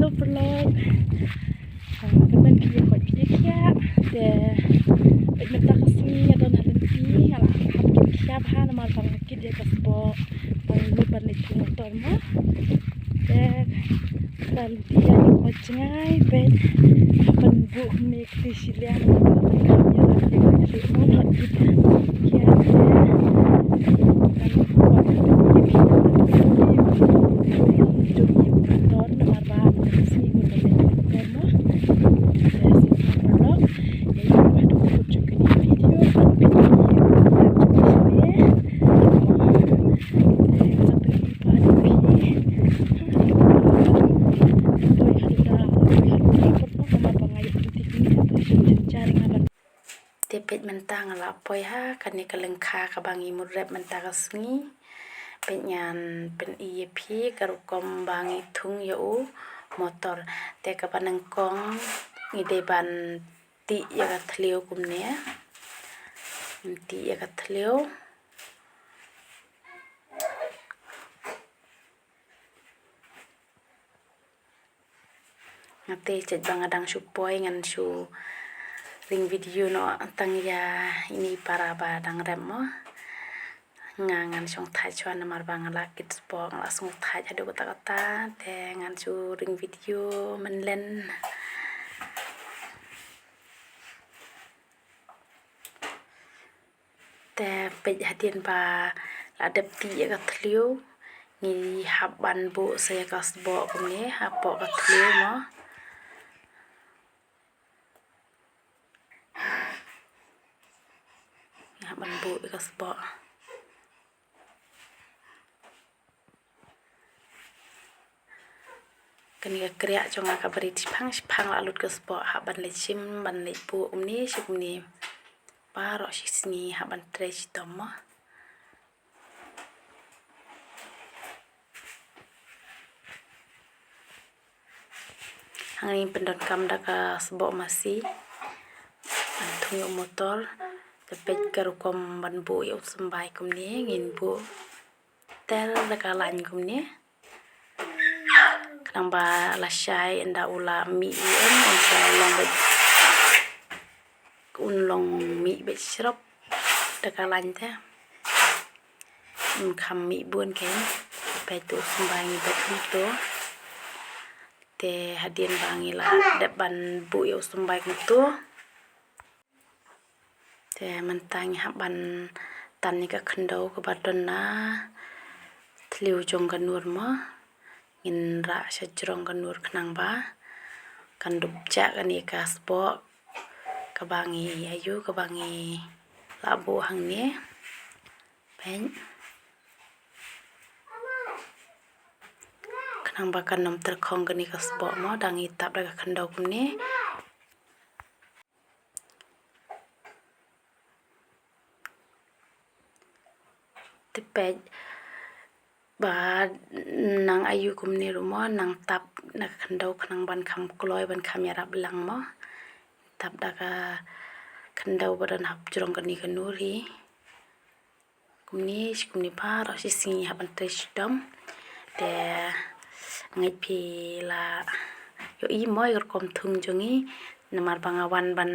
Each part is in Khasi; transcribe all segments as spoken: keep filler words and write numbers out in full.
Paralok. Ah, kyrmen phi ïa koit phi ïa khiah. Te peit mynta ka sngi nga don ha lynti, nga la hap kit khiah bha namar ba nga kit ïa ka sboh ban lut ban leit phi motor mo. Te ka lynti ïa koit jngai, peit hap ban buh kumne kti shiliang namar ba ka ïa la ïa ka kit mo, la kit khiah te. Te peit mynta nga la poi ha kane ka lyngkha kaba ngi mut rep mynta ka sngi. Peit ngan pyni ïa phi ka rukom ba ngi thung ïa u motor. Te kaba nyngkong ngi dei ban tih ïa ka thliew kumne. Ngin tih ïa ka thliew. Nga te chet ba nga dang shu poi ngan shu ring video noh tang ïa ine i para ba dang rep mo. Nga ngan shong thait shuwa namar ba nga la kit sboh, nga la sngew thait haduh katta katta, te ngan shu ring video mynlen. Te peit hadien ba la dep tih ïa ka thliew, ngi hap ban buh sa ïa ka sboh kumne hapoh ka thliew mo. Ngi hap ban buh ïa ka sboh. Kane ka kriah jong nga ka barit shiphang shiphang la lut ka sboh, hap ban leit shim ban leit buh kumne shi kumne. Baroh shi sngi hap ban trei shitom mo. Hangne pyndonkam da ka sboh masi ban thung ïa u motor. Te peit ka rukom ban buh ïa u symbai kumne, ngin buh ter da ka lain kumne. Khnang ba lashai ynda u la mih ïa u, un sa long beit, un long mih beit shrop da ka lain te. Un kham mih bun kein. Peit u symbai ngi buh kumto. Te hadien ba ngi la dep ban buh ïa u symbai kumto. Te mynta ngi hap ban tan ïa ka khyndew kaba don na thliew jong ka nur mo. Ngin rah sha jrong ka nur khnang ba kan dup jah kane ka sboh kaba ngi ïa u, kaba ngi la buh hangne. Peit. Khnang ba kan ym tyrkhong kane ka sboh mo, dang ngi tap da ka khyndew kumne. Te peit ba nang ïa u kumne ruh mo, nang tap na ka khyndew khnang ban kham kloi, ban kham ïarap lang mo. Tap da ka khyndew ba don hap jrong kane ka nur hi. Kumne shi kumne baroh shi sngi hap ban trei shitom. Te ngeit phi la ïohi mo ïa ka rukom thung jong ngi, namar ba nga wan ban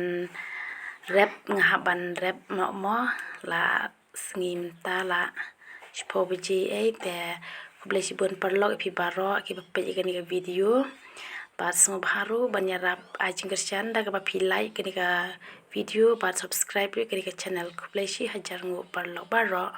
rep, nga hap ban rep noh mo, la sngi mynta la shiphew baje ei. Te khublei shibun paralok ïa phi baroh kiba peit ïa kane ka video. Bad sngewbha ruh ban ïarap ai jingkyrshan da kaba phi like kane ka video bad subscribe ruh ïa kane ka channel. Khublei shi hajar nguh paralok baroh.